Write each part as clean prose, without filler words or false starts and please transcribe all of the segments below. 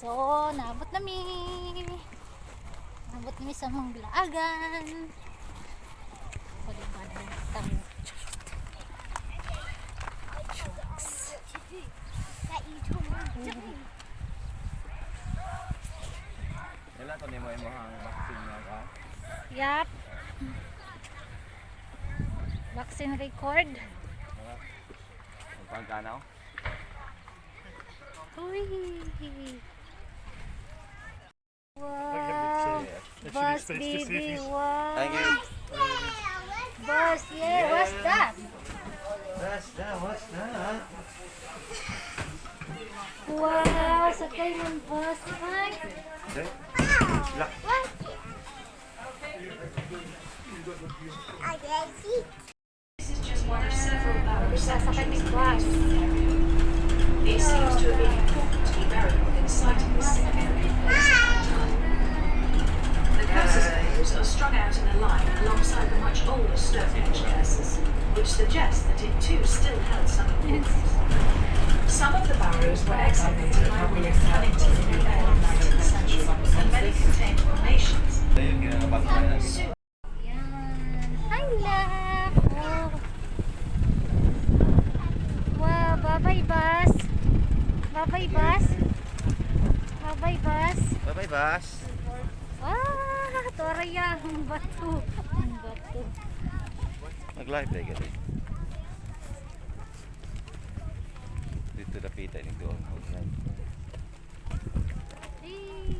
So, naabot na mi. Naabot na mi sa among laagan. O, diba? Tamo. Shucks. Wala to nimo imong vaccine nga ka. Yap. Vaccine record. Pagkanaw. Uy. Wow. Bus, baby. Wow. Thank you. Bus, yeah. What's that? What's that? What's that? Wow, sakay ng bus. Ay. Okay. La. This is just one of several barrow Sasakay cemeteries ng bus. in the area. It seems to have been important to be buried within sight of this significant place at the time. The cursus barrows are strung out in a line alongside the much older Stonehenge cursus, which suggests that it too still held some importance. Some of the barrows were excavated by William Pennington in the early 19th century, and many contained cremations. Ayun nga vaccine. Soon Yan. Hi, love. Oh. Wow, bye-bye, bus. Bye-bye, bus. Bye-bye, bus. Bye-bye, bus. Ah, toraya ang bato. Ang bato. Mag-live dahil ka rin. Dito napita ni doon. Mag-live. Hey.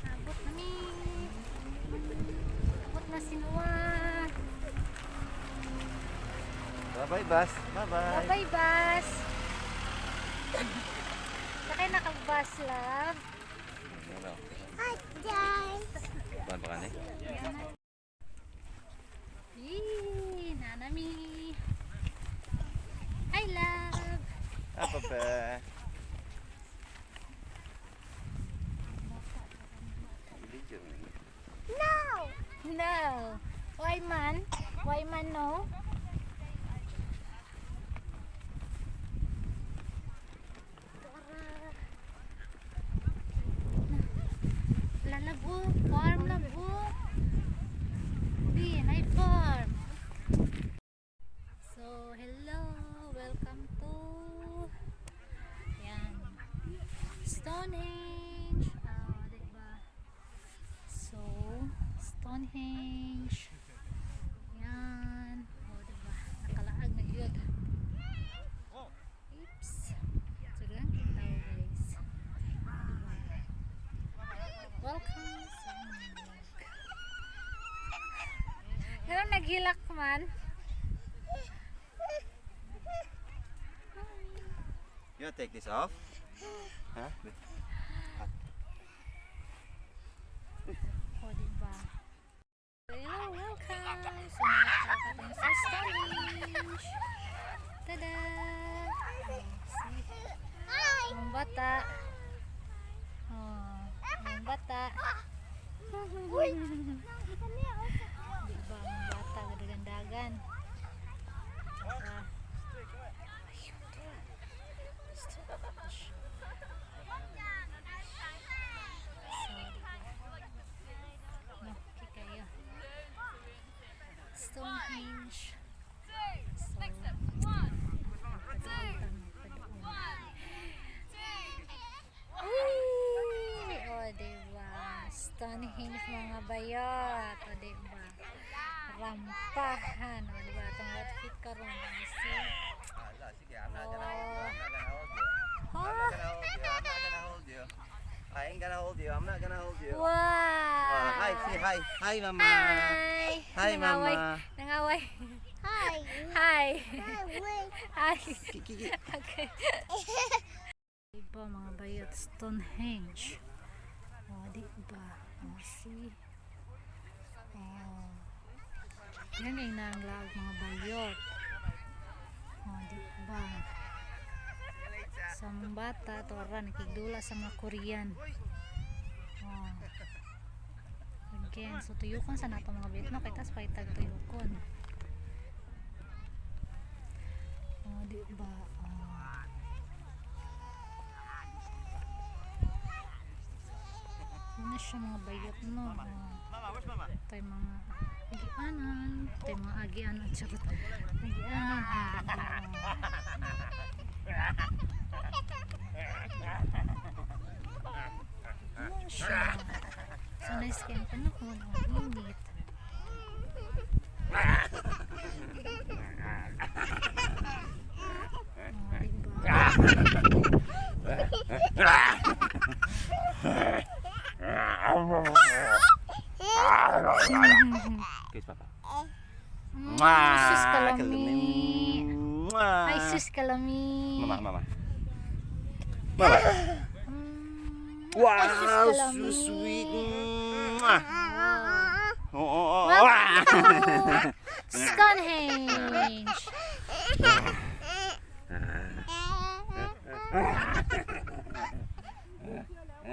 Abot na mi. Abot na si Noah. Bye-bye, bus. Bye-bye. Bye-bye, bus. Sakay na kag bus, love. Ano? Kuan pa ka ni? Yee, nanami. Hi, love. Apa pa? Video. No. Why man? Why man no? Tara. Lalago. Farm labo. Bin, ay farm. So, hello. Welcome to, yan, Stonehenge. Ah, diba? So, Stonehenge. Yan. O, diba? Nakalaag na yun. Oops. So, ganun kita, guys. Diba? Welcome sa aming vlog. Pero naghilak man. You wanna take this off? Huh? O, diba? Hello, welcome sa mga kakatang sa Stonehenge. Tada! Oh, see? Ang bata. Oh, ang bata. Diba, ang bata, gadagandagan. Diba? Ayun. Stonehenge. So, diba? No, okay kayo. Stonehenge. So, padaan padoon. Uy! O, diba? Stonehenge, mga bayot. O, diba? Rampahan. O, diba? Itong outfit karon. See? Ala, sige, I'm not gonna Oh. hold you. I'm not gonna hold you. I'm not gonna hold you. I ain't gonna hold you. I'm not gonna hold you. Wow! Hi, say hi. Hi, Mama. Hi! Hi, Nangaway. Mama. Nangaway. Hi. Hi! Hi. Hi! Kiki. Okay. Diba, mga bayot, Stonehenge. O, diba? O, see? O. Yan ay nanglaag, mga bayot. O, diba? Sa mga bata, tora, nakigdula sa mga Korean. O. Again, so tuyukon sa nato, mga bayot, no? Kay tas paitag tuyukon. O, diba? O. Na siya, mga bayot, no. Mama, where's Mama? Ito yung mga agianan. Ito yung mga agianan. Charot. Agianan. Ah, ano siya? So nice kayong panahon. Ang init. Oh, diba? Kiss Papa. Sus kalami. Mwah. Ay, sus kalami. Mama, Mama. Mama. Ay, sus Wow, so kalami. sweet. Mwah. Oh. Wow. Wow. Stonehenge.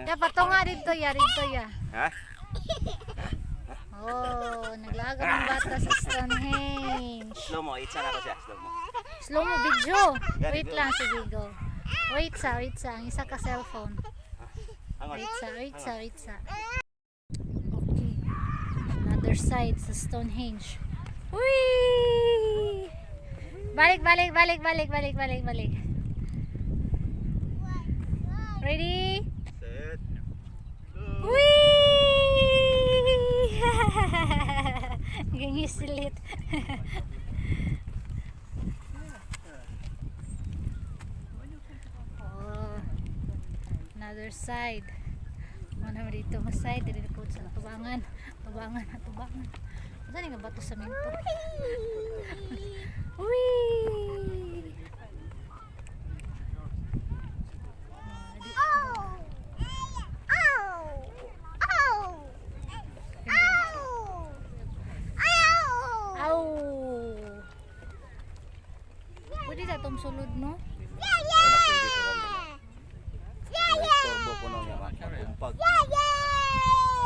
Ya, patunga dito ya, dito ya. Ha? Oh, naglaga ng bata sa Stonehenge. Slow mo, itsa na ko siya. Slow mo. Slow mo video. Gani, Wait go. lang si Vigo. Wait sa, wait sa. Ang isa ka cellphone. Hang on. Wait sa, wait sa, wait sa. Okay. Another side sa Stonehenge. Uy! Balik, balik, balik, balik, balik, balik, balik. Ready? Set. Uy! Gangisilit. Oh, another side. Ano naman dito mas side diri po sa tubangan, tubangan, tubangan. Saan nga bato sa minto? Uy! Oh. Oh. Oh. Oh. Oh. Aw! Pwede sa itong sulod, no? Yeah, yeah. Yeah, yeah. Turbo ko na niya, matumpag. Yeah, yeah.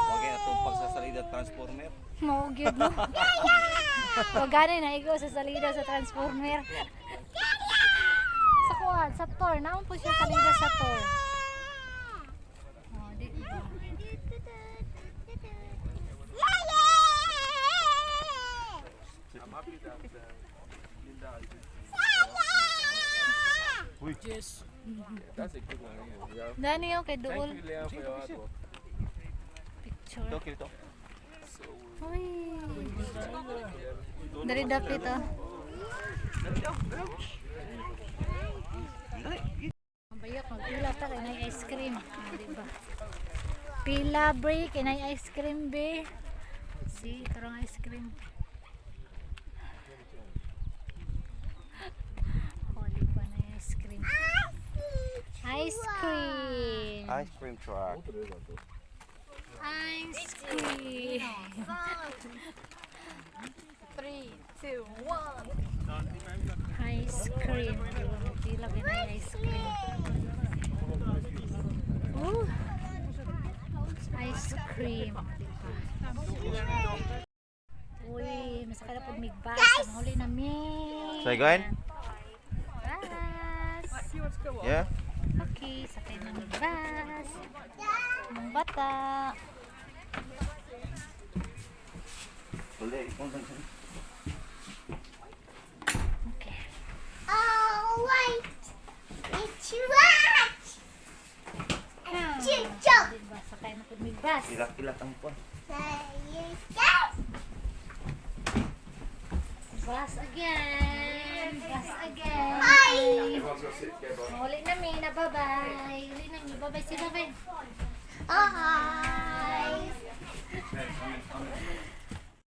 Huwag kayo natumpag sa salida transformer. Mao gyud, no? Wag gani na igo sa salida sa transformer. Sa kuan, sa tor, naon po siya salida sa tor. Oh, di ba? Yeah, yeah. I'm happy that Linda is Yes. That's a good one. Yeah. We have, Dani okay thank duol you, Leon, for your hard work. picture. Ito, kilo. Uy. Dari dapit ah. Bayok magpila ta kay nay ice cream, Ah, di ba? Pila break kay nay ice cream be. Si karong ice cream. Oh, di ba nay ice cream? Ice cream. Ice cream truck. Ice cream. 3, 2, 1. Ice cream. Di ba magpila kay nay ice cream? Oh. Ice cream. Uy, masakay na po migbas. Ang huli na mi. Should I go in? Bus. Yeah? Okay, sakay na migbas. Mga bata. Okay. Oh, wait. It's right. Jump. Diba, sakay na po migbas. Ilak-ilak ang puwan. Bus again. Bus again. Bye. Huli na mi na bye-bye. Huli na mi. Bye-bye. Say bye-bye. Bye.